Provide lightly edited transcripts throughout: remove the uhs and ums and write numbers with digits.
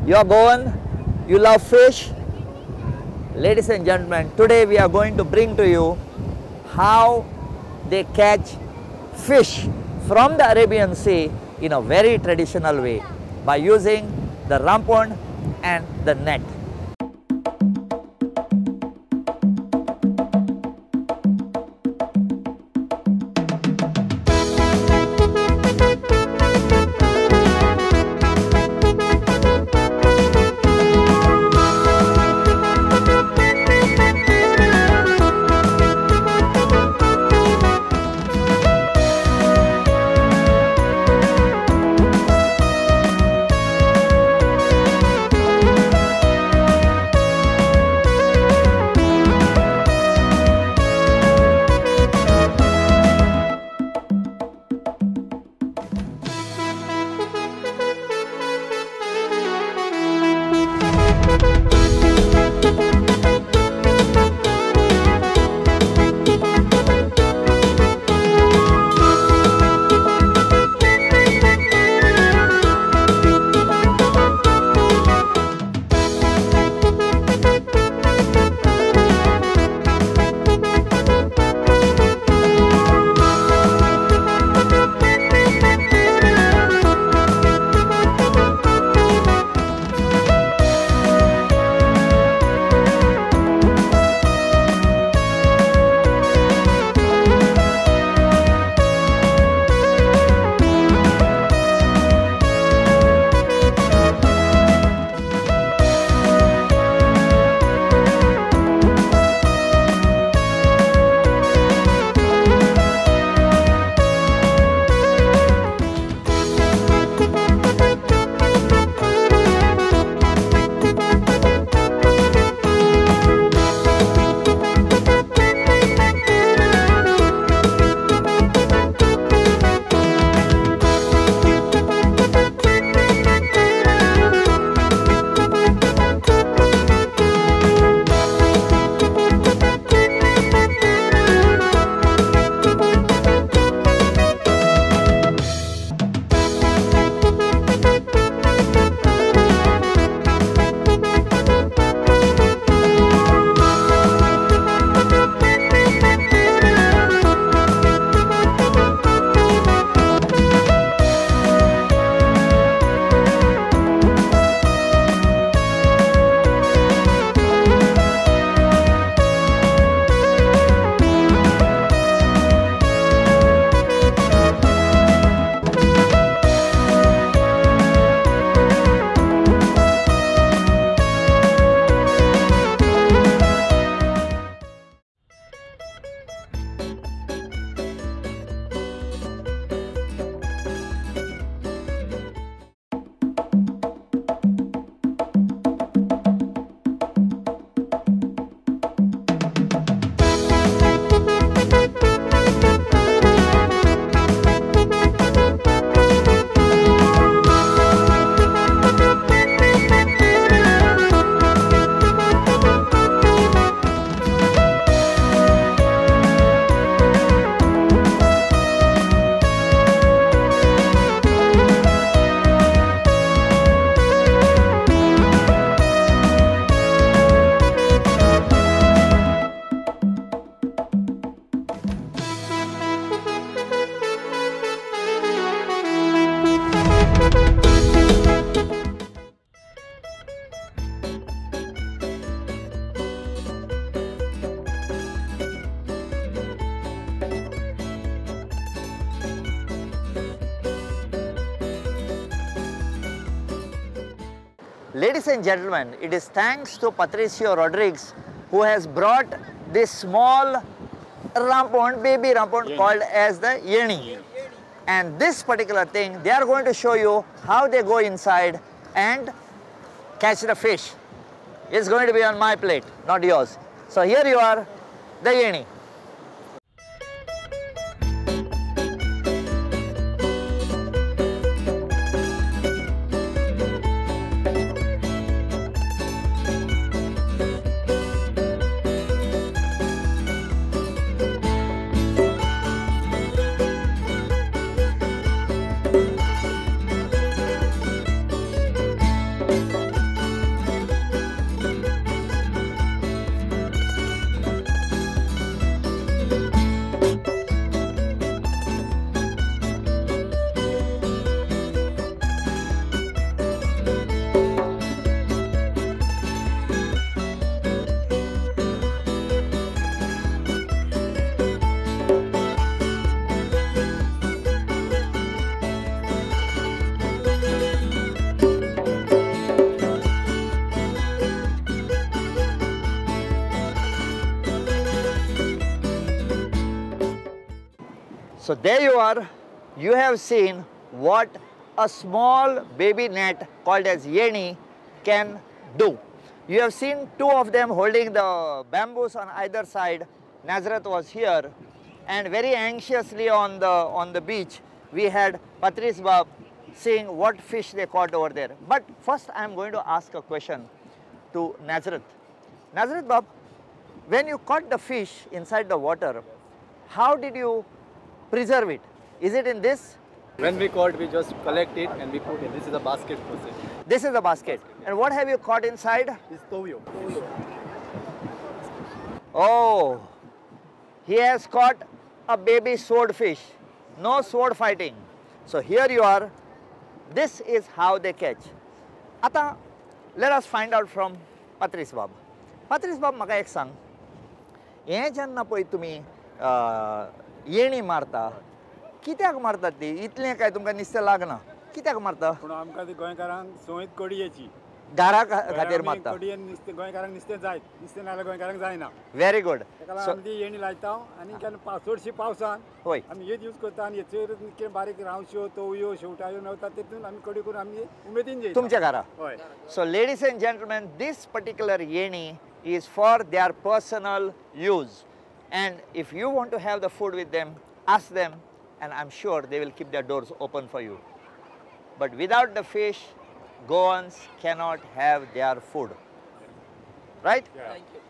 You are Goan, you love fish. Ladies and gentlemen, today we are going to bring to you how they catch fish from the Arabian Sea in a very traditional way by using the Rampon and the net. Ladies and gentlemen, it is thanks to Patricio Rodriguez who has brought this small Rampon, baby Rampon called as the Yeni. And this particular thing, they are going to show you how they go inside and catch the fish. It's going to be on my plate, not yours. So here you are, the Yeni. So there you are, you have seen what a small baby net called as yeni can do. You have seen two of them holding the bamboos on either side. Nazareth was here, and very anxiously on the beach we had Patrice Bab seeing what fish they caught over there. But first I am going to ask a question to Nazareth. Nazareth Bab, when you caught the fish inside the water, how did you preserve it? Is it in this? When we caught, we just collect it and we put it. This is a basket process. This is a basket. Yeah. And what have you caught inside? It's toyo. Oh, he has caught a baby swordfish. No sword fighting. So here you are. This is how they catch. Ata, let us find out from Patrice Bab. Patrice Bab, maka ek sang. Ye janna poi tumi येणी मारता, कित्याक मारतात ती? इतलें काय तुमकां नुस्तें लागना, कित्याक मारता? पूण आमकां ती गोंयकारांक संवय कडयेची, घरा खातीर मारता. कडयेन नुस्तें गोंयकारांक नुस्तें जायत, नुस्तें नाल्यार गोंयकारांक जायना. Very good. ताका लागून आमी ती येणी लायता आनी केन्ना चडशी पावसान हय आमी हेच यूज करता आनी हेचेर कितें बारीक रावश्यो, तवयो, शेवटायो मेळटा तेतून आमी कडी करून आमी उमेदीन जेयता तुमच्या घरा. हय. So ladies and gentlemen, this particular yeni is for their personal use. And if you want to have the food with them, ask them, and I'm sure they will keep their doors open for you. But without the fish, Goans cannot have their food. Right? Yeah. Thank you.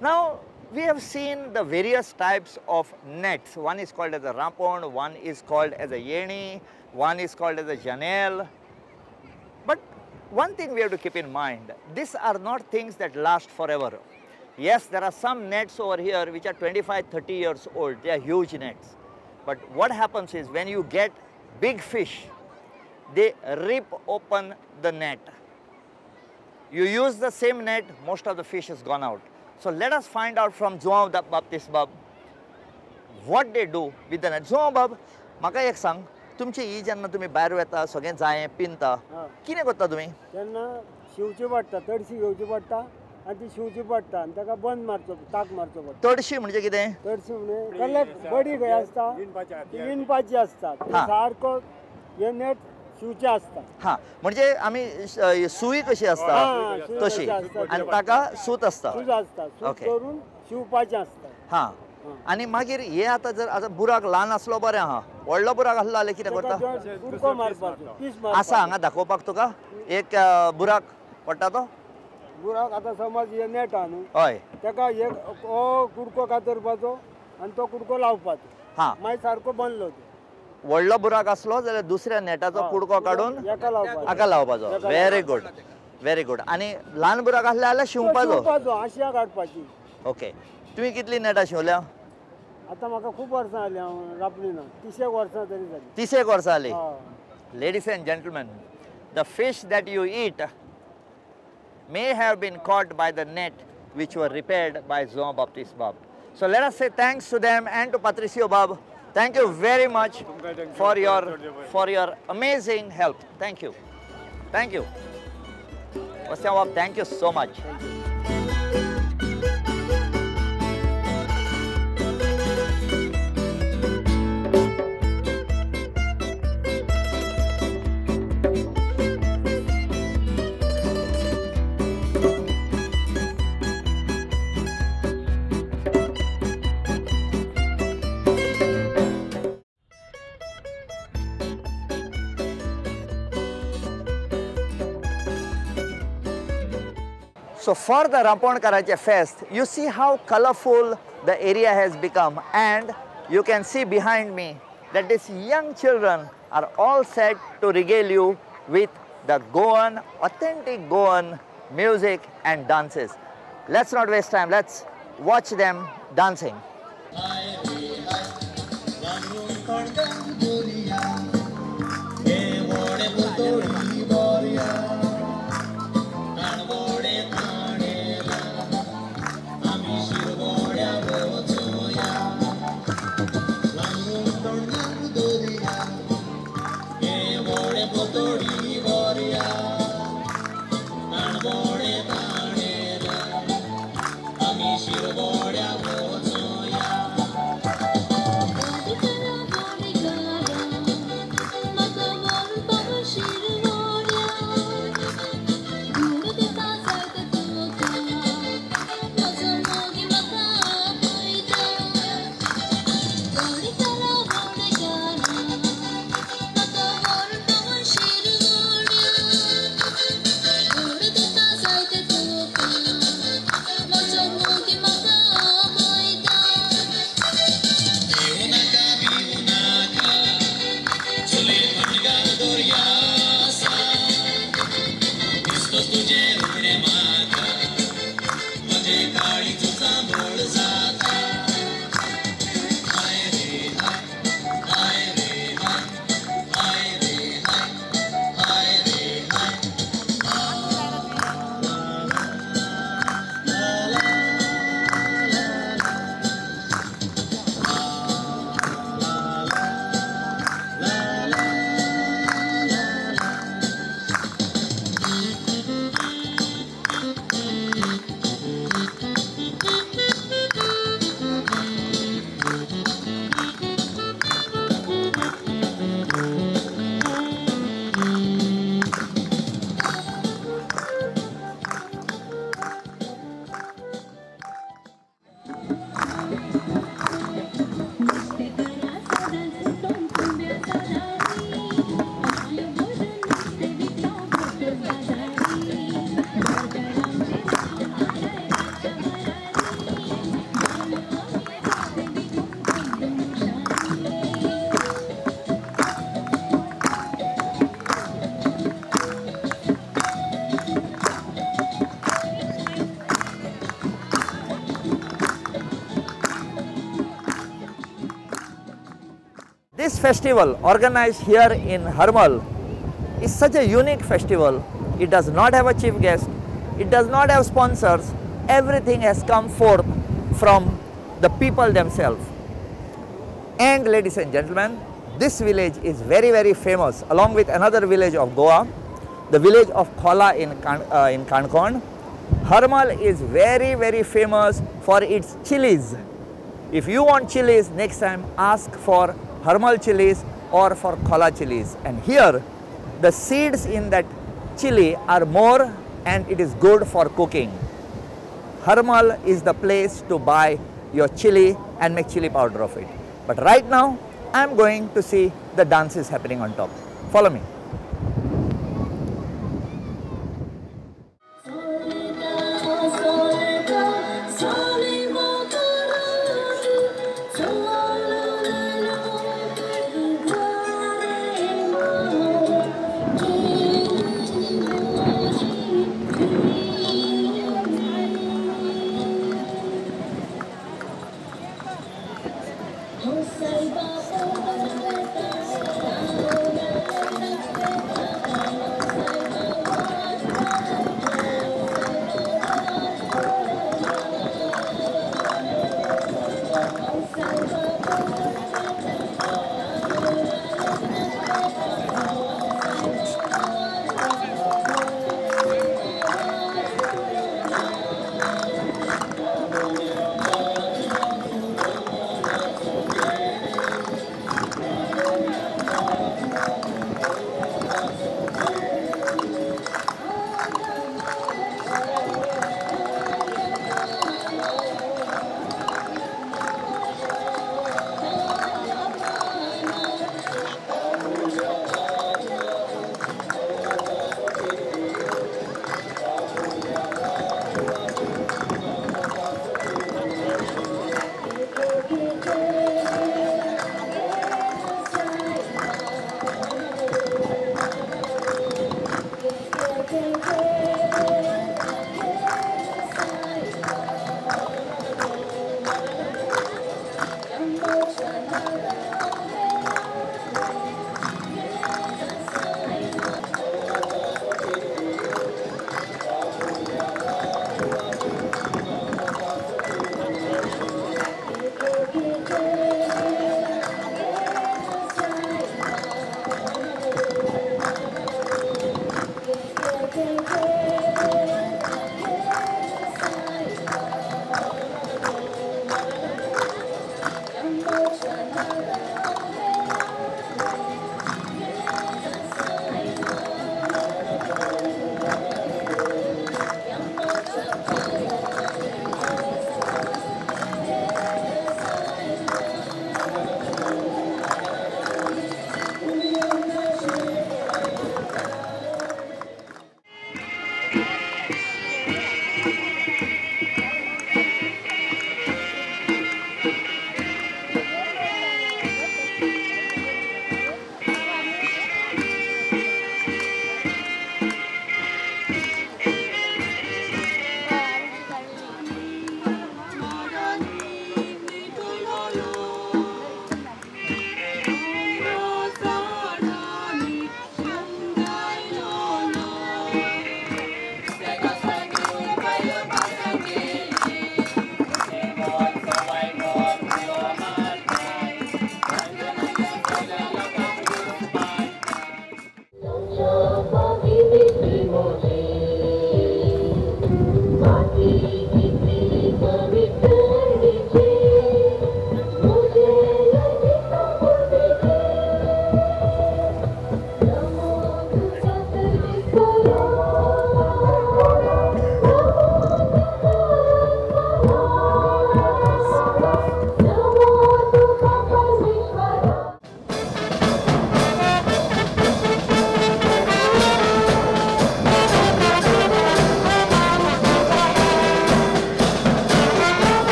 Now, we have seen the various types of nets. One is called as a rampon, one is called as a yeni, one is called as a janel. But one thing we have to keep in mind, these are not things that last forever. Yes, there are some nets over here which are 25, 30 years old. They are huge nets. But what happens is when you get big fish, they rip open the net. You use the same net, most of the fish has gone out. So let us find out from João Baptist Bab what they do with the net. João Bab, म्हाका एक सांग, तुमची ही जेन्ना तुमी भायर वता सगळें जायें पिंता, कितें करता तुमी? तेन्ना शिंवची पडटा, तडशी घेवची पडटा आनी ती शिंवची पडटा आनी ताका बंद मारचो, ताक मारचो पडटा. तडशी म्हणजे कितें? तडशी म्हणजे कलेक्ट बडी खंय आसता, ती विणपाची आसता, सारको हे नेट शिंवचें आसता. हां, म्हणजे आमी सुई कशी आसता तशी, आनी ताका सूत आसता. सूत आसता, सूत करून शिंवपाचें आसता. हां, आनी मागीर हे आतां जर आतां बुराक ल्हान आसलो बरें आहा, व्हडलो बुराक आसलो जाल्यार कितें करता? कुडको मारपाचो, पीस मारपाचो. आसा हांगा दाखोवपाक तुका एक बुराक पडटा तो बुराक. आतां समज हे नेट आहा न्हू, हय, ताका एक हो कुडको कातरपाचो आनी तो कुडको लावपाचो. हां, मागीर सारको बनलो तो. व्हडलो बुराक आसलो जाल्यार दुसऱ्या नेटाचो कुडको काडून हाका लावपाचो. Very good, very good. आनी ल्हान बुराक आसले जाल्यार शिंवपाचो, आशिया काडपाची. ओके, तुवें कितली नेटां शिंवल्या? आतां म्हाका खूब वर्सां जालीं हांव रांपणी ना, 30 वर्सां तरी जालीं. 30 वर्सां जालीं. Ladies and gentlemen, the fish that you eat may have been caught by the net which were repaired by João Baptist Bab. So let us say thanks to them and to Patricio Bab. Thank you very much for your amazing help. Thank you. Thank you. Bastian Bab, thank you so much. Thank you. So for the Ramponkarache Fest, you see how colorful the area has become, and you can see behind me that these young children are all set to regale you with the Goan, authentic Goan music and dances. Let's not waste time, let's watch them dancing. Shirboda. This festival organized here in Harmal is such a unique festival. It does not have a chief guest, it does not have sponsors, everything has come forth from the people themselves. And ladies and gentlemen, this village is very, very famous along with another village of Goa, the village of Khola in Canacona. Harmal is very, very famous for its chilies. If you want chilies, next time ask for Harmal chilies or for Khola chilies. And here, the seeds in that chili are more and it is good for cooking. Harmal is the place to buy your chili and make chili powder of it. But right now, I am going to see the dances happening on top. Follow me.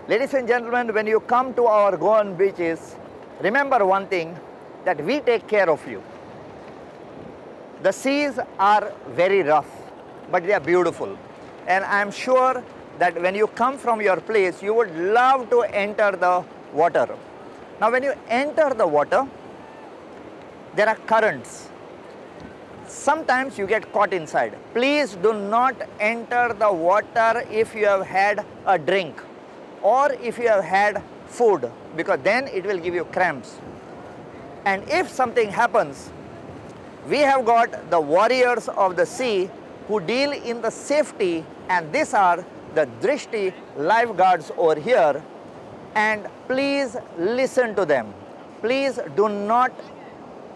Ladies and gentlemen, when you come to our Goan beaches, remember one thing, that we take care of you. The seas are very rough, but they are beautiful. And I'm sure that when you come from your place, you would love to enter the water. Now, when you enter the water, there are currents. Sometimes you get caught inside. Please do not enter the water if you have had a drink or if you have had food, because then it will give you cramps. And if something happens, we have got the warriors of the sea who deal in the safety, and these are the Drishti lifeguards over here. And please listen to them. Please do not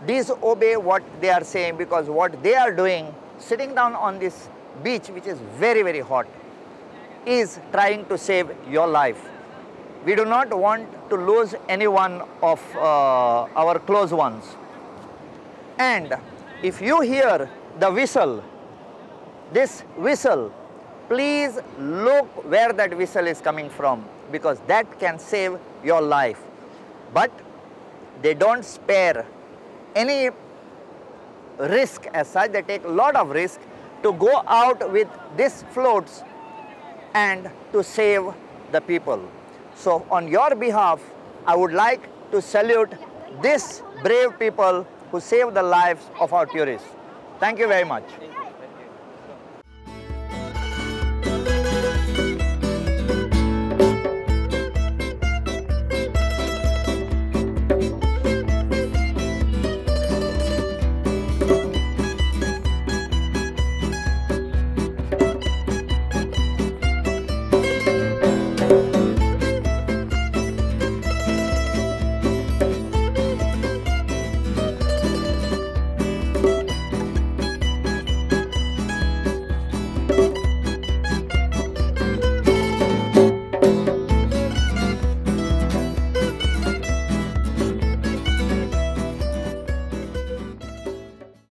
disobey what they are saying, because what they are doing, sitting down on this beach, which is very, very hot, is trying to save your life. We do not want to lose any one of our close ones. And if you hear the whistle, this whistle, please look where that whistle is coming from, because that can save your life. But they don't spare any risk as such. They take a lot of risk to go out with these floats and to save the people. So on your behalf, I would like to salute these brave people who save the lives of our tourists. Thank you very much.